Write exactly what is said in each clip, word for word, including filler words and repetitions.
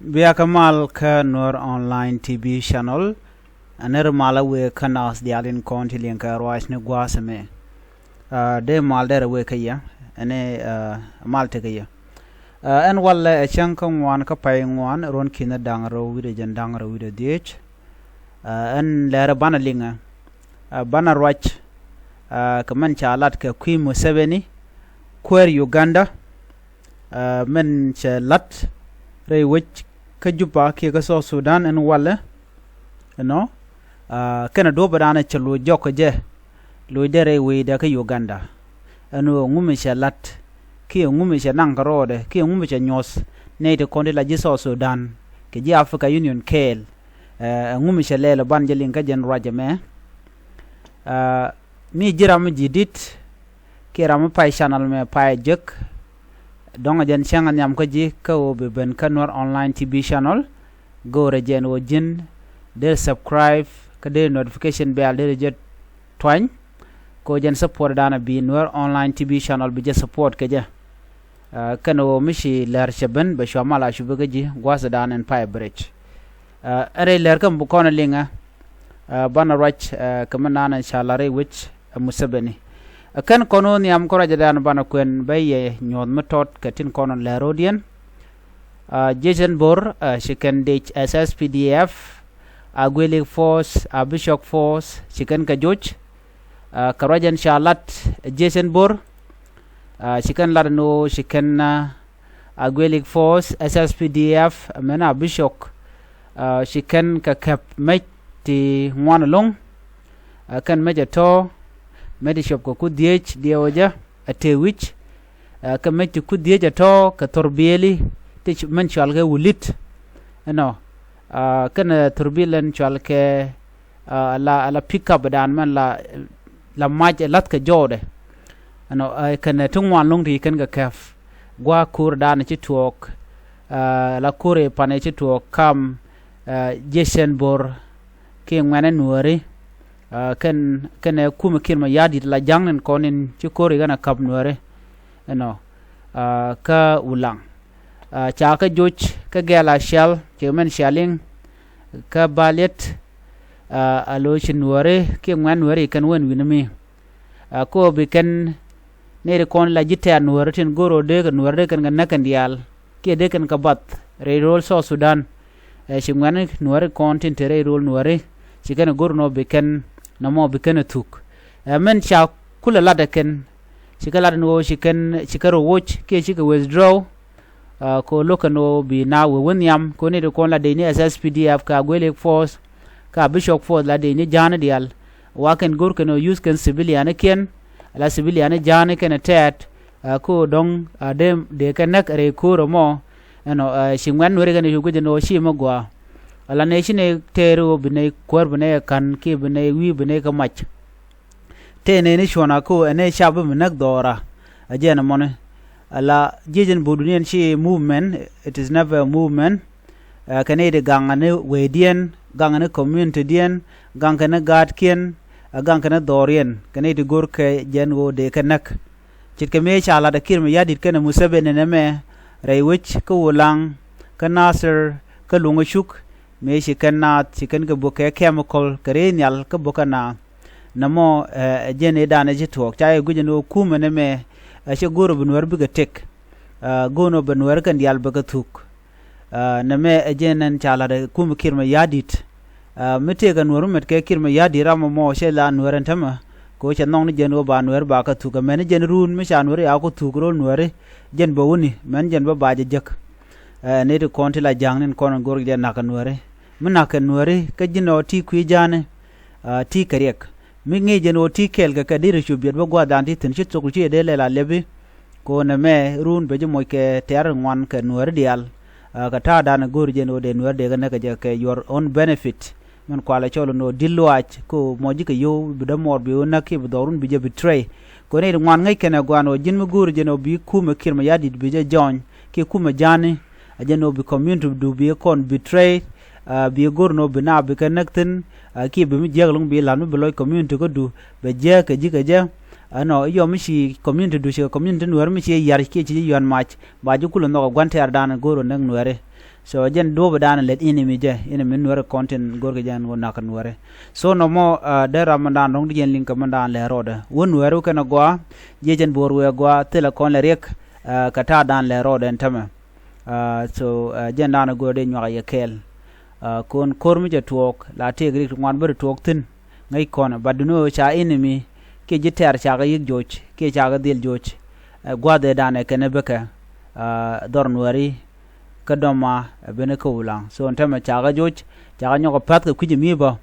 Bia kä mal kä Nuer Online T V Channel. Ɛn ri mal a wee kä naath diaal in kɔn ti liŋ kɛ ruac ni gua̱a̱th ɛmɛ. Dee mal derɛ wee kä yɛ ɛn mal tekɛ yɛ. Ɛn walɛ ɛ cäŋ kä ŋuan kä pay ŋuan ruɔ̱n ki̱n da̱ŋ rɛw wi̱cdɛ jɛn da̱ŋ rɛw wi̱cdɛ dhieec. Ɛn lɛrɛ banɛ liŋɛ, banɛ ruac kɛ mɛn ca lat kɛ kui̱ Museveni kuäär Uganda. Mɛn cɛ la̱t rɛy wec kä Juba kiɛ kä South Sudan ɛn walɛ. Ɛnɔ kɛnɛ duɔ̱pɛ da̱a̱n cɛ loc jɔk kɛ jɛ, loc dee rɛy wecdɛ kä Uganda. Ɛn ɣöö ŋumi cɛ la̱t kiɛ ŋumi cɛ naŋ kɛ rɔɔdɛ kiɛ ŋumi cɛ nyuɔ̱th nɛy ti kɔn ti la ji̱ South Sudan kɛ ji̱ Africa Union kɛɛl. Ɛ ŋumi cɛ lɛl ɛ ban jɛ liŋ kä jɛn ruac ɛmɛ. Mi ji̱ ram mi ji̱ di̱t kiɛ ram mi pay channel mɛ pay jek. Dɔ̱ŋ ɛ jɛn cäŋ ɛ nhiam kä ji̱ kä ɣöö bi ben kä Nuer Online T V Channel. Go̱o̱rɛ jɛn ɣöö ji̱n dee subscribe kä dee notification bell dee jɛ tuany. Kä ɣöö jɛn support da̱a̱n ɛ bi Nuer Online T V Channel bi jɛ support kɛ jɛ. Kɛn ɣöö mi ci lɛr cɛ ben bɛ cua mal a cupi kä ji̱ gua̱th da̱a̱n ɛn pay bridge. Ɛ rɛy lɛr kä mi bi kɔn ɛ liŋɛ banɛ ruac kɛ mi naan ɛ ca la rɛy wec ɛ Museveni. Ɛ kɛn kɔn ɣöö nhiam kä ruacɛ da̱a̱n banɛ kuɛn bɛ yɛ nyuɔ̱th mi tɔt kɛ tin kɔn ɛ lɛr ro̱diɛn. Jiec ɛn bo̱r ci kɛn dec S S P D F, Agwelek Force, Abishok Force ci kɛn kɛ joc. Kɛ ruac ɛn ca lat jiec ɛn bo̱r ci kɛn lat ɛn ɣöö ci kɛn Agwelek Force, S S P D F mɛn Abishok ci kɛn kɛ kɛp mec ti ŋuan ɛlɔ̱ŋ. Kɛn mec ɛ tɔ̱ mec ti cop kɛ ku dhiec diɛw ɛ jɛ ɛ tëë wi̱c. Kɛ mec ti ku dhiec ɛ tɔ̱ kɛ thor bieli ti mɛn cual kɛ wulit. Ɛnɔ kɛn thor biel ɛn cual kɛ la la pick up dan mɛn la la mac ɛ lath kɛ jɔɔdɛ. Ɛnɔ kɛn ti ŋuan lo̱ŋ ti kɛn kɛ kɛp gua̱a̱ ko̱r dan ci tuɔɔk. La ko̱r ɛ pan ɛ ci tuɔɔk kam jiec ɛn bo̱r kiɛ ŋuɛnɛ nuääri. Kɛn kɛn ɛ kumɛ kiɛn mɛ ya̱a̱ di̱t la ja̱ŋ nin kɔn nin ci ko̱r i̱ kɛn ɛ kap nuääri. Ɛnɔ kä Wulaŋ ca kä joc kä gɛɛl a cial ci mɛn cialiŋ kä baliet. A lo̱c ci nuääri kiɛ ŋuɛn nuääri kɛn wen wi̱n mi. Kä ɣöö bi kɛn nɛy ti kɔn la ji̱ tɛ̈r nuääri tin go̱r ɣöö dee kɛ nuääri dee kɛn kɛ näk kɛn diaal kiɛ dee kɛn kɛ bath rɛy ro̱o̱l South Sudan. Ɛ ci ŋuɛ̈ni nuääri kɔn tin te rɛy ro̱o̱l nuääri ci kɛn go̱r nɔ bi kɛn nɔmɔ bi kɛn ɛ thuk. Ɛ mɛn ca kulɛ lat ɛ kɛn ci kɛ lat ɛn ɣöö ci kɛn ci kɛ rɔ woc kiɛ ci kɛ withdraw. Kɛ ɣöö lo̱k kɛn ɣöö bi na wee wä nhiam kɛ ɣöö nɛy ti kɔn la dec ni S S P D F kɛ Agwelek Force kɛ Abishok Force la dec ni ja̱a̱ni diaal. Wa kɛn go̱r kɛn ɣöö use kɛn civilian kiɛn la civilian ja̱a̱ni kɛn ɛ tɛɛt. Kä dɔ̱ŋ a dee dee kɛ näk rɛy ko̱o̱r ɛmɔ. Ɛnɔ ci ŋuɛ̈t nuɛri kɛn cu guic ɛn ɣöö ci mɛ gɔaa. Ala nɛy ci nɛy tɛɛri ɣöö bi nɛy kuäär bi nɛy ɛ ka̱n kiɛ bi nɛy wi̱i̱ bi nɛy kɛ mac. Tëë nɛy ni cuɔ̱n a kä ɣöö ɛn nɛy ca bi mi näk dhɔɔra. A jɛn ɛmɔni ala jiec ɛn bo̱o̱duniɛn ci movement. It is never a movement. Kɛ nɛy ti gaŋ ni wecdiɛn gaŋ ni communitydiɛn gaŋ kɛ ni gaatkiɛn. Gaŋ kɛ ni dhɔɔriɛn kɛ nɛy ti go̱r kɛ jɛn ɣöö dee kɛ näk. Ce̱tkɛ mëë ca lat ɛ Kiir Mayardit kɛnɛ Museveni nɛmɛ rɛy wec kä Wulaŋ kä Nasir kä Luŋä Cuk. Mëë ci kɛn naath ci kɛn kɛ bök kɛ chemical kɛ rɛy nhial kä bök kä naath. Nɛmɔ ɛ jɛn ëëdan ɛ ci tuɔɔk ca yɛ guic ɛn ɣöö kumɛ nɛmɛ ɛ cɛ go̱o̱r ɛ bi nuäär bikɛ tëk. Go̱o̱r nɔ bɛ nuäär kɛn diaal bɛ kɛ thuk. Nɛmɛ ɛ jɛn ɛn ca la̱t ɛ kumɛ Kiir Mayardit. Mi tëëkɛ nuäär mi mɛt kɛ Kiir Mayardit ram ɛmɔ cɛ la nuäär ɛn tämɛ. Kɛ ɣöö cɛ nhɔk ni jɛn ɣöö ba nuäär ba kä thuk ɛmɛn ni jɛn ruun mi ca nuäär ya ku thuk ro̱l nuääri. Jɛn bä wuni mɛn jɛn bä ba jɛ jek. Ɛ nɛy ti kɔn ti la ja̱a̱ŋ ni kɔn go̱r jɛ na̱k kɛ nuääri. Mi na̱k kɛ nuääri kä ji̱n ɔ ti kui̱ ja̱a̱ni. Ti kɛ riɛk mi ŋi̱i̱c jɛn ɣöö ti kɛɛl kɛ kɛ diri cu biɛt bä gua̱a̱thdan ti thi̱n ci thok ci ɛ dee lɛl a lɛpi. Ko̱n ɛmɛ ruun bɛ ji̱ moc kɛ tɛ̈r ŋuan kɛ nuääri diaal. Kɛ ta̱a̱dan ɛ go̱o̱ri jɛn ɣöö dee nuääri dee kɛ näk kɛ jɛ kɛ your own benefit. Min kualɛ cɔl ɛn ɣöö di̱t luaac kä ɣöö mɔ ji̱ kɛ yio̱w bi dämuɔɔr bi ɣöö näk kiɛ bi dhɔrun bi jɛ betray. Ko̱n i̱ ŋuan ŋäc kɛnɛ gua̱a̱n ɣöö ji̱n mi go̱o̱ri jɛn ɣöö bi kumɛ Kiir Mayardit bi jɛ jɔny kiɛ kumɛ ja̱a̱ni. A jɛn ɣöö bi community du bi kɔn betray. Bi go̱o̱ri ɛn ɣöö bi na bi kɛ näk thi̱n. Kiɛ bi mi jiäk ɛlɔ̱ŋ bi la̱t mi bi lɔc community kädu bɛ jiäk kɛ ji̱ kɛ jɛ. Ɛnɔ i̱ yɔ mi ci community du ci kɛ community nuääri mi ci yar kiɛ ci ji̱ yuan mac ba ji̱ kulɛ nhɔk ɛ gua̱n tɛ̈rdan go̱o̱ri ɣöö näk nuääri. So jɛn duɔ̱ɔ̱p dan lät in mi jɛ in mi nuɛri kɔn tin go̱rkɛ jɛn wä nak nuɛri. So nɔmɔ dee ram mi dan rɔ̱ŋ di jɛn liŋ kɛ mi dan lɛ rɔɔdɛ wä nuɛri wä kɛn a gɔaa. Jiɛ jɛn bo̱o̱r wee gɔaa thilɛ kɔn lɛ riɛk kɛ ta̱a̱ dan lɛ rɔɔdɛ ɛn tämɛ. So jɛn dan a go̱o̱r dee nyuak a yɛ kɛɛl. Kon ko̱r mi cɛ tuɔɔk la tëëk rik ti ŋuan bä ti tuɔɔk thi̱n. Ŋäc kɔn but duni ɣöö ca in mi kiɛ ji̱ tɛ̈r cakɛ yi̱k joc kiɛ cakɛ dhil joc. Gua̱th ëë danɛ kɛn ɛ bäkɛ dhɔr nuääri. Kä dɔma ɛ ben kä Ulaŋ so ɛn tämɛ cakɛ joc. Cakɛ nyɔk ɛ päth kɛ kui̱c ɛ mi bä.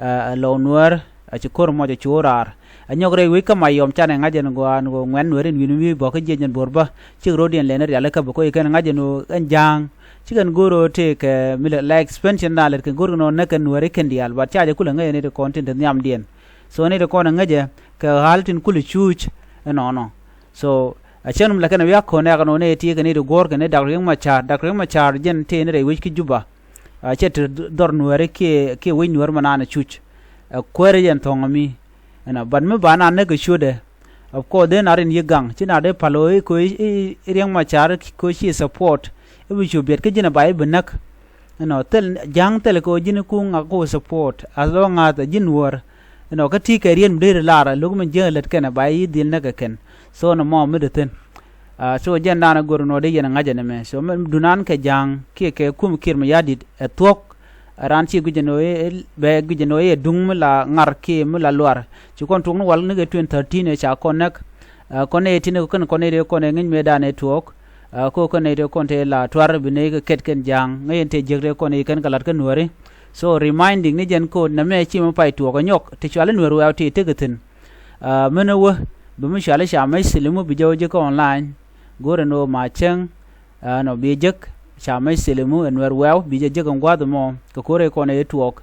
Ɛ lɔw nuäär ɛ ci ko̱r mɔc ɛ cu raar. Ɛ nyɔk rɛy wec kä Mayɔm canɛ ŋa̱c ɛn gɔaa ɛn ɣöö ŋuɛ̈n nuääri ɛn wi̱n mi bä kä jiɛc ɛn bo̱r bä. Cik ro̱diɛn lɛn rialikä bä koc kɛn ŋa̱c ɛn ɣöö ɛn ja̱a̱ŋ. Cikɛn go̱r ɣöö tëëkɛ mi la expansion dan lät kɛn go̱r kɛn ɣöö näk kɛn nuääri kɛn diaal but ca jɛ kulɛ ŋäc ɛn i̱ ti kɔn tin te nhiamdiɛn. So ni ti kɔn ɛ ŋäcɛ kɛ ɣa̱l tin kulɛ cuuc. Ɛnɔnɔ so a cäŋ mi la kɛn ɛ wiak kɔn ɛ kɛn ɣöö ni ti kɛn i̱ ti guɔ̱ɔ̱r kɛn i̱ dak riŋ ma ca̱a̱r dak riŋ ma ca̱a̱r jɛn tëë ni rɛy wec kä Juba. A cɛ ti dhɔr nuääri kiɛ kiɛ wec nuäär ma naan ɛ cuc. Ɛ kuäärä jɛn thɔ̱ŋ ɛ mi ɛnɔ but mi ba naan näk kɛ cuotdɛ. Of course dee na rin yi gaŋ ci na dee pal ɣöö i̱ ko̱ i̱ riɛŋ ma ca̱a̱r ko̱ ci support. I̱ bi cu biɛt kä ji̱n a ba i̱ bi näk. Ɛnɔ thil ja̱ŋ thil kɛ ɣöö ji̱n i̱ kuŋ a ko̱ support as long as a ji̱n wär. Ɛnɔ kä ti kɛ riet mi dee ri lar a lo̱k mi jiäk lät kɛn a ba i̱ dhil näk kɛ kɛn. So nɔmɔ mi di thi̱n. So jɛn dan a go̱r nɔ dee yɛn a ŋa̱c ɛn ɛmɛ so mi dunan kɛ ja̱ŋ kiɛ kɛ kum kiɛr mi ya̱di̱t ɛ thuɔ̱k. Ran ci guic ɛn ɣöö bɛ guic ɛn ɣöö i̱ ɛ duŋ mi la ŋar kiɛ mi la luar. Ci kɔn tuɔk ni wal ni kɛ twenty thirteen ëë ca kɔn näk. Kɔn nɛy ti ni kɔn kɔn nɛy ti kɔn ɛ ŋi̱ny mëëdan ɛ tuɔɔk. Ko kɔn nɛy ti kɔn te la tuar bi nɛy kɛ kɛt kɛn ja̱a̱ŋ ŋäc ɛn te jiäk ti kɔn i̱ kɛn kɛ la̱t kä nuääri. So reminding ni jɛn ko̱o̱t nɛmɛ ci mi pay tuɔɔk ɛ nyɔk ti cuali nuäär wɛ̈ɛ̈u ti tekɛ thi̱n. Mɛn ɛ wä bi mi cuali ca mec thilimu bi jɛ wä ji̱ kä online. Go̱o̱rɛ ni wä ma cäŋ. Ɛnɔ bi jek ca mec thilimu ɛ nuɛr wɛw bi jɛ jek ɛn gua̱th ɛmɔ kɛ ko̱r ɛ kɔn ɛ tuɔɔk.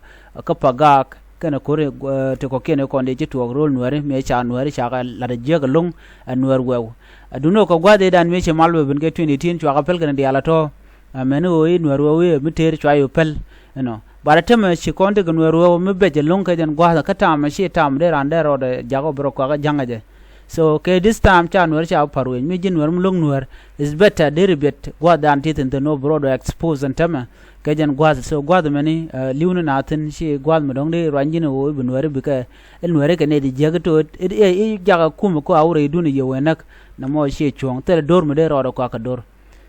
Kä pagaak kɛnɛ ko̱r ɛ ti kɔ̱kiɛn ɛ kɔn dee ci tuɔɔk ro̱l nuɛri mëë ca nuɛri ca kɛ lat ɛ jiäk ɛlo̱ŋ. Ɛ nuɛr wɛw ɛ duni ɣöö kɛ gua̱th ëëdan mëë ci mal wee ben kɛ twenty eighteen cua kɛ pɛl kɛnɛ diaal ɛ tɔ̱. Ɛ mɛni ɣöö i̱ nuɛr wɛw i̱ mi teer cua yɛ pɛl. Ɛnɔ bat ɛ tämɛ ci kɔn ti kɛ nuɛr wɛw mi bɛc ɛlo̱ŋ kɛ jɛn gua̱th kä tam ɛ ci tam dee raan dee rɔɔdɛ jak ɔ bi rɔ kuakä ja̱ŋ ɛ jɛ. So kɛ this time ca nuɛr ca bi pa̱r wec mi ji̱ nuɛr mi lo̱k nuɛr. Is better deri biɛt gua̱thdan ti thi̱n thi̱n ɣöö bi rɔɔdu expose ɛn tämɛ. Kɛ jɛn gua̱th so gua̱th mɛni li̱w ni na thi̱n ci gua̱th mi dɔ̱ŋ di ruany ji̱n ɣöö i̱ bi nuɛri bikɛ. I̱ nuɛri kɛ nɛy di jiäk i̱ to̱ i̱ jakä kum kä a wä rɛydun i̱ yɛ wee näk. Nɛmɔ ciɛ cuɔ̱ŋ thilɛ do̱r mi dee rɔɔdɛ kuakä do̱r.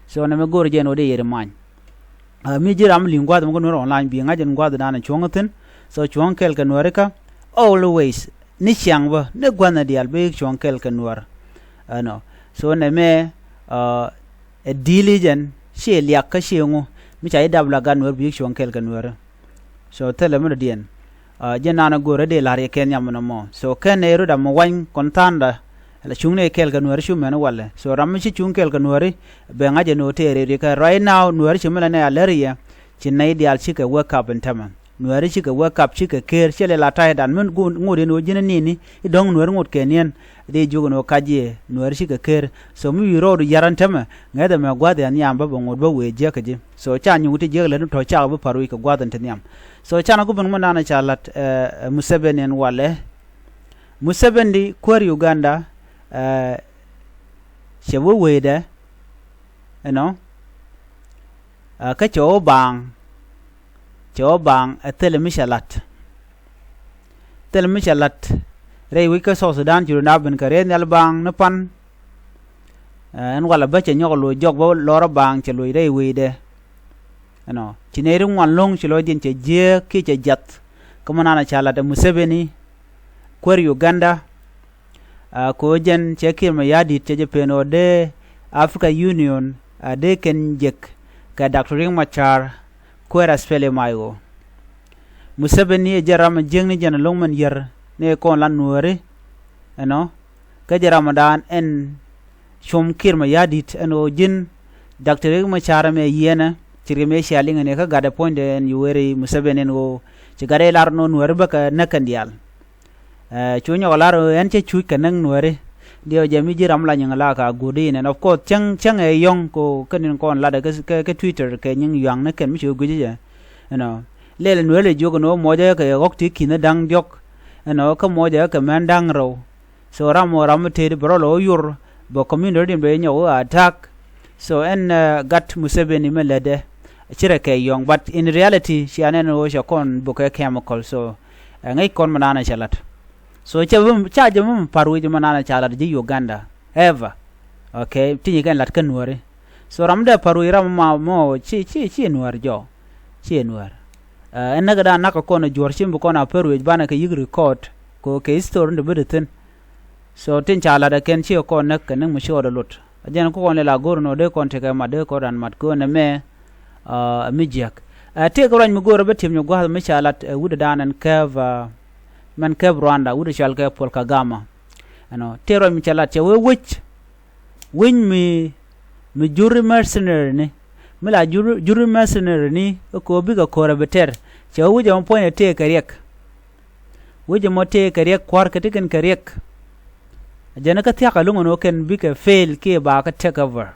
So nɛmɛ go̱o̱r jɛn ɣöö di yɛ ri many. Mi ji̱ ram li̱ŋ gua̱th mi kä nuɛr online bi ŋa̱c ɛn gua̱thdan ɛ cuɔ̱ŋ thi̱n. So cuɔ̱ŋ kɛl kɛ nuɛri kä always. Ni ciaŋ bä ni gua̱nh diaal bi cuɔ̱ŋ kɛl kɛ nuäär. Ɛnɔ so nɛmɛ ɛ di̱i̱l i̱ jɛn ciɛ liak kä ciɛ ŋu mi ca ji̱ dap la gat nuäär bi cuɔ̱ŋ kɛl kɛ nuäär. So thilɛ mi dɔ̱diɛn. Jɛn naan ɛ go̱o̱rä dee la̱r yɛ kɛn nyam ɛnɔ mɔ so kɛn ɛ rot amɔ wany kɔn tha̱a̱ndä. La cuŋni kɛl kɛ nuääri cu mɛn walɛ so ram mi ci cuŋ kɛl kɛ nuääri. Bɛ ŋa̱c ɛn ɣöö tëë rëëri kɛ right now nuääri ci mi la nɛy a lär yɛ. Ci nɛy diaal cikɛ wake up ɛn tämɛ. Nuääri cikɛ wake up cikɛ ker ciɛ lɛ la ta̱ydan mi ŋot ɛn ɣöö ji̱n ɛ ni̱ni i̱ dɔ̱ŋ nuääri ŋot kɛ niɛn. Dee jiök ɛn ɣöö kac yɛ nuääri cikɛ ker so mi wi̱i̱ rɔɔdu ya̱r ɛn tämɛ. Ŋäth ɛmɛ gua̱th ɛn nhiam bä bɛ ŋot bä wëë jiäkä ji̱ so ca nyuŋ ti jiäk lät ni tɔ̱ cakɛ bi pa̱r wi̱c kɛ gua̱th ɛn ti nhiam. So canɛ ku ben ŋuändan ca la̱t ɛ Museveni ɛn walɛ. Museveni kuäär Uganda. Cɛ wee weydɛ ɛnɔ. Kä cɛ wä baaŋ. Cɛ wä baaŋ ɛ thilɛ mi cɛ la̱t. Thilɛ mi cɛ la̱t. Rɛy wec kä South Sudan ci run a ben kɛ rɛy nhial baaŋ ni pan. Ɛn walɛ bä cɛ nyɔk loc jɔk bä lɔrä baaŋ cɛ loc rɛy weydɛ. Ɛnɔ ci nɛy ri ŋuan lo̱ŋ ci lɔcdiɛn cɛ jiääk kiɛ cɛ jiath. Kä mi nanɛ ca la̱t ɛ Museveni kuäär Uganda. Kɛ ɣöö jɛn cɛ Kiir Mayardit cɛ jɛ pen ɣöö dee Africa Union a dee kɛn jek kɛ Doctor Riek Machar kuäär SPLM-IO. Museveni ɛ jɛn ram ɛ jiäkni jɛn ɛlɔ̱ŋ mɛn yär ni kɔn lan nuääri. Ɛnɔ kä jɛn ramdan ɛn cuɔ̱m Kiir Mayardit ɛn ɣöö ji̱n Doctor Riek Machar ɛmɛ yiɛnɛ ci riɛm yɛ cia liŋ ɛn yɛ kä gatdɛ puɔ̱nydɛ ɛn Yoweri Museveni ɛn ɣöö ci gatdɛ lar nɔ nuääri bäkɛ näk kɛn diaal. Cu nyɔk lar ɛn cä cuc kɛ näk nuääri. Diɛw jɛ mi ji̱ ram la nyiŋ la ka guut in ɛn of course cäŋ cäŋ ɛ yɔ̱ŋ ko kä nin kɔn latdɛ kä Twitter kɛ nyiŋ yuaŋni kɛn mi ci gui̱c jɛ. Ɛnɔ lɛl nuääri lɛ jiök ɛn ɣöö mɔcɛ kɛ ɣɔ̱k ti ki̱n da̱ŋ diɔ̱k. Ɛnɔ kä mɔcɛ kɛ mɛn da̱ŋ rɛw. So ram ɔ ram mi tëëd bɛ rɔl ɔ yor bɛ community rɔ diɛn bɛ nyɔk ɣöö attack. So ɛn gat Museveni mɛ lätdɛ. Ci rɛ kɛ yɔ̱ŋ, but in reality cia nɛn ɣöö cɛ kɔn bukɛ chemical. So ɛ ŋäc kɔn mi naan cɛ lat. So ca jɛ mi par wi̱c mi naan ca lat ji̱ Uganda ever. Okay, ti nyi kɛn lat kä Nuääri. So ram dee par wi̱c ram ma mɔ ci ci ci Nuäär jɔk. Ci Nuäär. Ɛn näk dan nak kɔn juɔ̱r ci mi kɔn a par wi̱c banɛ kɛ yi̱k record kɛ kɛ history ni bi di thi̱n. So tin ca lat ɛ kɛn ci kɔn näk kɛ näk mi ci ɣɔt ɛ lot. A jɛn kɔn lɛ la go̱r nɔ dee kɔn tekɛ mat dee kɔn ran mat kɛ nɛ mɛ. Mi jiäk ɛ tëëk ruac mi go̱r ɛ bä ti̱em nyɛ gua̱th mi ca lat ɛ wut ɛ dan ɛn kɛp. Mɛn kɛp Rwanda wut ɛ cɔal kɛ Paul Kagame. Ɛnɔ tëëk ruac mi ca lat cɛ wee wec. Wec mi mi juri mercenary ni mi la juri mercenary ni ɛ ko̱o̱p bikɛ ko̱r ɛ bi tɛr. Cɛ wee wec ɛ mi puɔ̱ny ɛ tëëk kɛ riɛk. Wec ɛmɔ tëë kɛ riɛk kua̱r kɛ ti kɛn kɛ riɛk. Jɛn kä thia̱k ɛ luŋ ɛn ɣöö kɛn bikɛ fail kiɛ ba kä take over.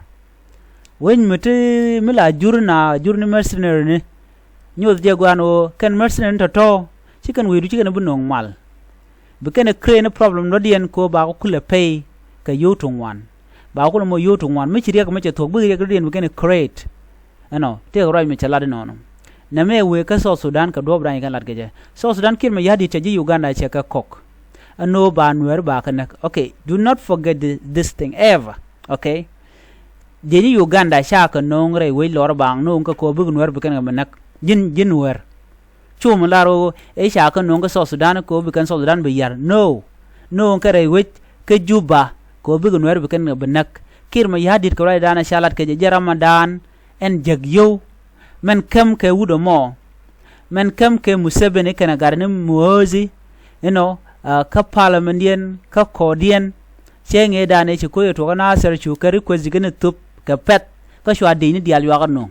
Wec mi ti mi la jur na jur ni mercenary ni. Nyoth jɛ guan ɣöö kɛn mercenary ni tɔ̱tɔ̱ ci kɛn wecdu ci kɛn bi no̱o̱ŋ mal. Bi kɛn ɛ create ni problem dɔ̱diɛn kɛ ɣöö ba kä kulɛ pay kɛ yio̱w ti ŋuan. Ba kulɛ mɔ yio̱w ti ŋuan mi ci riɛk mi cɛ thuɔ̱k bikɛ riɛk dɔ̱diɛn bi kɛn ɛ create. Ɛnɔ tëëk ruac mi cɛ lat inɔnɔ. Nɛmɛ wëë kä South Sudan kɛ duɔ̱ɔ̱p da̱ny kɛn lat kɛ jɛ. South Sudan kiɛn mɛ ya̱di̱t cɛ ji̱ Uganda cɛ kɛ kɔk. Ɛn ɣöö ba Nuääri ba kɛ näk. Okay, do not forget this thing ever. Okay. Jɛ ji̱ Uganda ca kɛ no̱o̱ŋ rɛy wec lɔr baaŋ no̱o̱ŋ kɛ kɛ ɣöö bikɛ Nuäär bi kɛn kɛ bi näk. Ji̱n ji̱ Nuäär. Cu mi lar ɣöö ëë ca kɛ no̱o̱ŋ kä South Sudan kɛ ɣöö bi kɛn South Sudan bi yar. No. No̱o̱ŋ kɛ rɛy wec kä Juba kɛ ɣöö bikɛ Nuäär bi kɛn kɛ bi näk. Kiir mɛ ya̱di̱t kɛ ruacdan ca lat kɛ jɛ jɛ Ramadan. Ɛn jäk yio̱w. Mɛn käm kɛ wut ɛmɔ. Mɛn käm kɛ Museveni kɛnɛ gat ni Muhoozi. Inɔ kä parliament diɛn kä kɔɔdiɛn. Cɛ ŋee dan ëë ci koc ɛ tuɔkä Nasir cu kɛ request ji̱ kɛn ɛ thop kɛ pɛth kä cua dic ni diaal yuakä no̱o̱ŋ.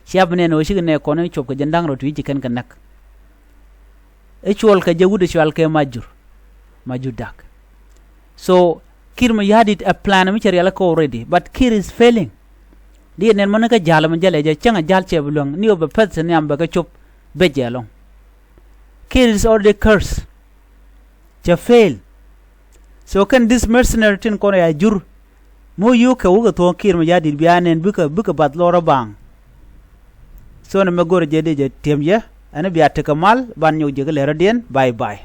Cia bi nɛn ɣöö cikɛ nɛ kɔn in cop kɛ jɛn da̱ŋ rɔ tui̱c ci kɛn kɛ näk. I̱ cuɔl kɛ jɛ wut i̱ cual kɛ majur. Majur dak. So Kiir mɛ ya̱di̱t ɛ plan mi cɛ rialikä already but Kiir is failing. Diɛ nɛn mɔni kä ja̱l mɛ jälɛ jɛ cäŋ ɛ ja̱l cɛ bi luäŋ ni ɣöö bɛ pɛth ti nhiam bɛ kɛ cop. Bɛ jɛ ɛlɔ̱ŋ. Kiir is already curse. Cɛ fail. So kɛn this mercenary tin kɔn ya jur. Mi wä yio̱w kɛ wä kɛ thuɔ̱ɔ̱ŋ Kiir mɛ ya̱di̱t bia nɛn bikɛ bikɛ bath lɔrä baaŋ. So nɛ mɛ go̱rɛ jɛ dee jɛ tiɛm yɛ ɛn bia tekɛ mal ban nyɔk jɛ kɛ lɛrä diɛn. Bye bye.